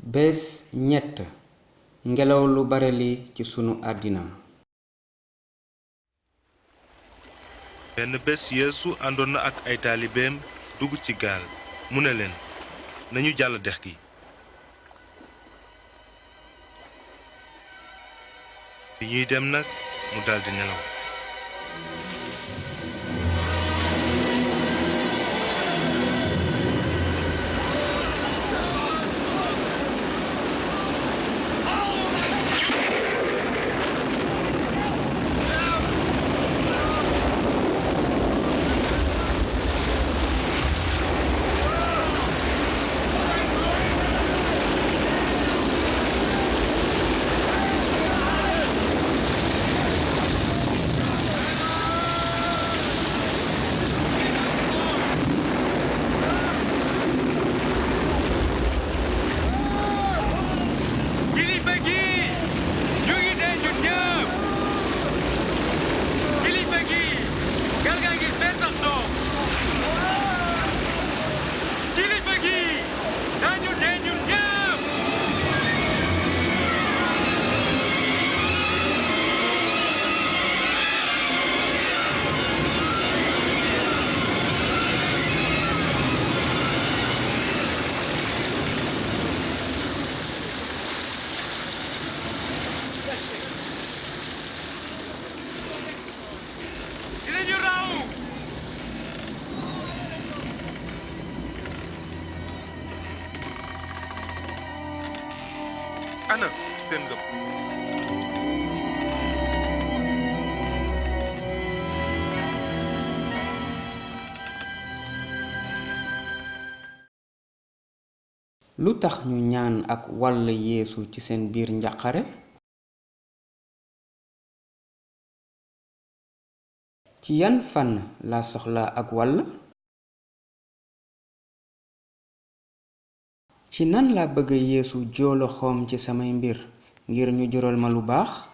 bés ñett ngelaw lu bare li ci sunu àddina. benn bés yeesu àndoon na ak ay taalibeem dugg ci gaal mu ne leen nañu jàll dex gi. bi ñuy dem nag mu daldi nelaw. ana seen ngëm. lu tax ñu ñaan ak wàll yeesu ci seen biir njàqare? ci yan fànn la soxla ak wàll? ci nan la bëgg yeesu joo loxoom ci samay mbir ngir ñu jural ma lu baax?